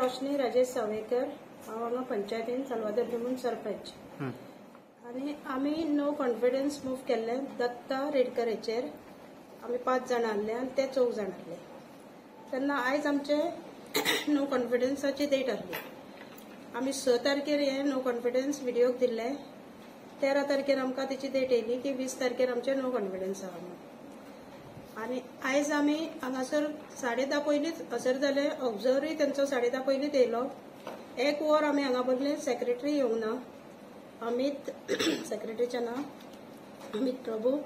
रोशनी राजेश सावयकर, हांव हांगा पंचायतीन साल्वादोर म्हणून सरपंच. आनी आमी नो कॉन्फिडन्स मूव केल्ले दत्ता रेडकराचेर. आमी 5 जाणां आहले आनी ते 4 जाण आहले. तेन्ना आयज आमचे नो कॉन्फिडन्साची डेट आहली. आमी 6 तारखेर हे नो कॉन्फिडन्स विडियोक दिल्ले. 13 तारखेर आमकां तेची डेट येयली की 20 तारखेर आमचे नो कॉन्फिडन्स आहा म्हणून. आनी आयज आमी हांगासर 10:30 पयलींच हजर जाले. ऑब्जर्वरूय तेंचो 10:30 पयलींच येयलो. 1 वर आमी हांगा बसले. सेक्रेटरी येवंक ना, अमित सेक्रेटरीचें नांव अमित प्रभू.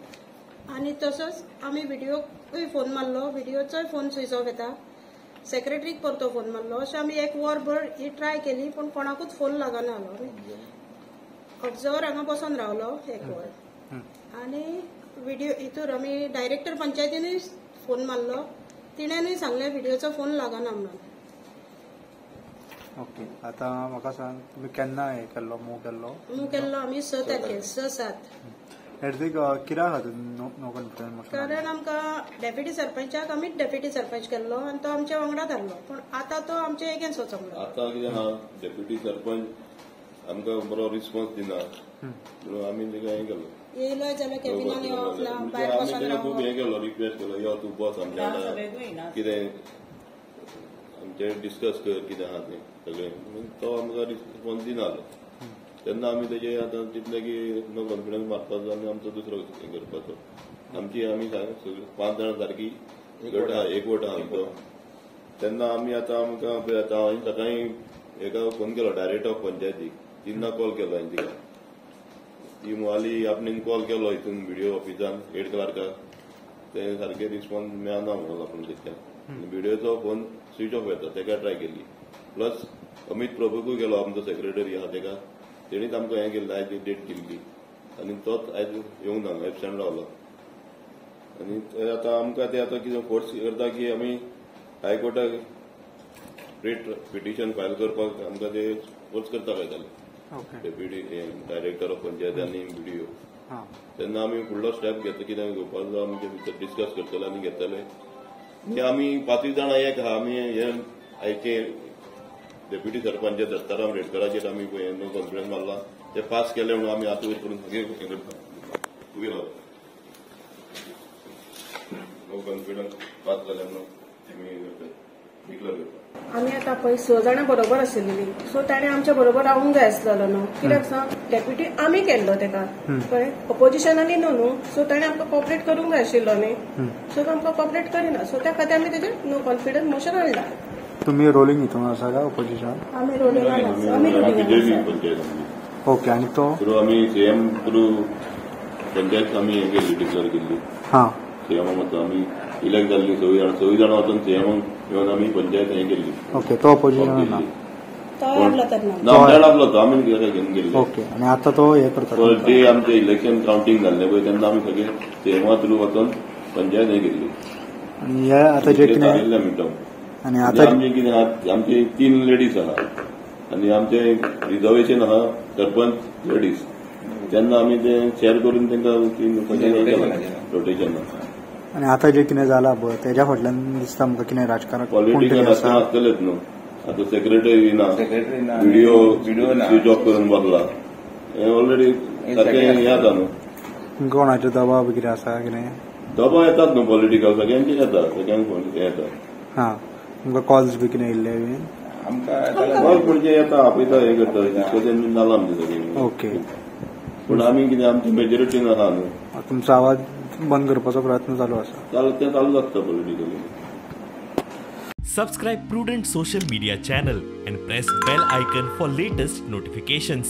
आनी तसोच आमी विडियोकूय फोन मारलो, विडियोचोय फोन स्विच ऑफ येता. सेक्रेटरीक परतो फोन मारलो. अशें आमी 1 वरभर ही ट्राय केली, पूण कोणाकूच फोन लागना जालो. ऑब्जर्वर हांगा बसोन रावलो 1 वर. आनी विडियो हितूर आमी डायरेक्टर पंचायतीनूय फोन मारलो, तिणेनूय सांगलें विडियोचो फोन लागना म्हणून. ओके, आतां म्हाका सांग, तुमी केन्ना हे केल्लो, मूव केल्लो? मूव केल्लो आमी 6 तारखेर, 6/7. कित्या खातीर नो कॉन्फिडन्स मोशन? कारण आमकां डेप्युटी सरपंचाक आमीच डेप्युटी सरपंच केल्लो आनी तो आमच्या वांगडा धाडलो, पूण आतां तो आमचे एगेन्स्ट वचोंक लागलो. आतां कितें आहा, डेप्युटी सरपंच आमकां बरो रिस्पॉन्स दिना म्हणून आमी ताका हें केलो. येयलो जाल्यार कॅबिनान येवप ना, भायर बसून रावप. खूब हें केलो, रिक्वेस्ट केलो, यो तूं बस आमच्या वांगडा, कितें आमचें डिस्कस कर कितें आहा तें सगळें. म्हणून तो आमकां रिस्पॉन्स दिना जालो. तेन्ना आमी तेजे आतां चिंतलें की नो कॉन्फिडन्स मारपाचो आनी आमचो दुसरो हें करपाचो. आमची आमी सगळीं 5 जाणां सारकी गट आहा, एकवट आहा आमचो. तेन्ना आमी आतां आमकां आतां हांवें सकाळीं एका फोन केलो डायरेक्टर ऑफ पंचायतीक, 3 कॉल केलो हांवें तिका. ती मोहाली आपणेन कॉल केलो हितून विडियो ऑफिसान हेड क्लार्काक, ते सारके रिस्पॉन्स मेळना म्हणून आपूण तेच्या. विडियोचो फोन स्विच ऑफ येता, तेका ट्राय केली. प्लस अमित प्रभूकूय केलो, आमचो सेक्रेटरी आहा तेका, तेणीच आमकां हें केल्लें, आयज डेट दिल्ली आनी तोच आयज येवंक ना, एबसेंट रावलो. आनी आतां आमकां ते आतां कितें फोर्स करता की आमी हायकोर्टाक रिट पिटिशन फायल करपाक आमकां ते फोर्स करता काय जालें डेप्युटी डायरेक्टर ऑफ पंचायत आनी विडियो. तेन्ना आमी फुडलो स्टेप घेतलो, कितें घेवपाक जाय आमचे भितर डिस्कस करतले आनी घेतले. आमी 5 जाणां एक आहा, आमी हे आयचे डेप्युटी सरपंच दत्ताराम रेडकराचेर आमी नो कॉन्फिडन्स मारला, ते पास केले म्हणून आमी आतां वयर करून सगळे हें करता. उबे राव, नो कॉन्फिडन्स पास जाले म्हणून आमी हें करता, डिक्लेअर करता. आमी आतां पळय 6 जाणां बरोबर आशिल्ली, सो ताणें आमच्या बरोबर रावूंक जाय आसलेलो न्हू. कित्याक सांग, डेप्युटी आमी केल्लो तेका, कळ्ळें, ऑपोजिशनांनी न्हू, सो ताणें आमकां कॉपरेट करूंक जाय आशिल्लो न्ही. सो तो आमकां कॉपरेट करिना, सो त्या खातीर आमी तेजेर नो कॉन्फिडन्स मोशन हाडला. तुमी रोलिंग हितून आसा काय ऑपोजिशन? आमी रोलिंगान आसा, आमी रोलिंगान. ओके, आनी तो थ्रू आमी सीएम थ्रू पंचायत आमी हें केल्ली, डिक्लेअर केल्ली. हां, सीएमाक वचून आमी इलेक्ट जाल्ली 6 जाणां, 6 जाणां वचून सीएमाक येवन आमी पंचायत हें केल्ली. ओके, तो ऑपोजिशन ना, ना आमच्या आपलो तो आमी घेवन गेल्ले. ओके, आनी आतां तो हें करता. डे आमचें इलेक्शन कावंटींग जाल्लें पळय तेन्ना आमी सगळे सीएमा थ्रू वचून पंचायत हें केल्ली. आनी हे आतां जे कितें आमी आनी आतां आमचे कितें आहा, आमचे 3 लेडीज आहा आनी आमचे रिजर्वेशन आहा सरपंच लेडीज, तेन्ना आमी ते शेअर करून तांकां 3 पंचायत रोटेशन. आनी आतां जें कितें जालां पळय तेज्या फाटल्यान दिसता आमकां कितें राजकारण पॉलिटिकल आसतलेच न्हू. आतां सेक्रेटरी ना, विडियो स्विच ऑफ करून बसला, हें ऑलरेडी सारकें हें जाता न्हू. कोणाचो दबाव कितें आसा? कितें दबाव येतात न्हू पॉलिटिकल, सगळ्यांचे येता, सगळ्यांक हें येता. हां, तुमकां कॉल्स बी कितें येयल्ले बी? आमकां कॉल म्हणजे येता, आपयता, हें करता, डिस्कशन बीन जालां आमचें सगळें. ओके, पूण आमी कितें आमची मेजॉरिटी आहा न्हू. तुमचो आवाज बंद करपाचो प्रयत्न चालू आसा. तें चालूच आसता politically. Subscribe Prudent social media channel and press bell icon for latest notifications.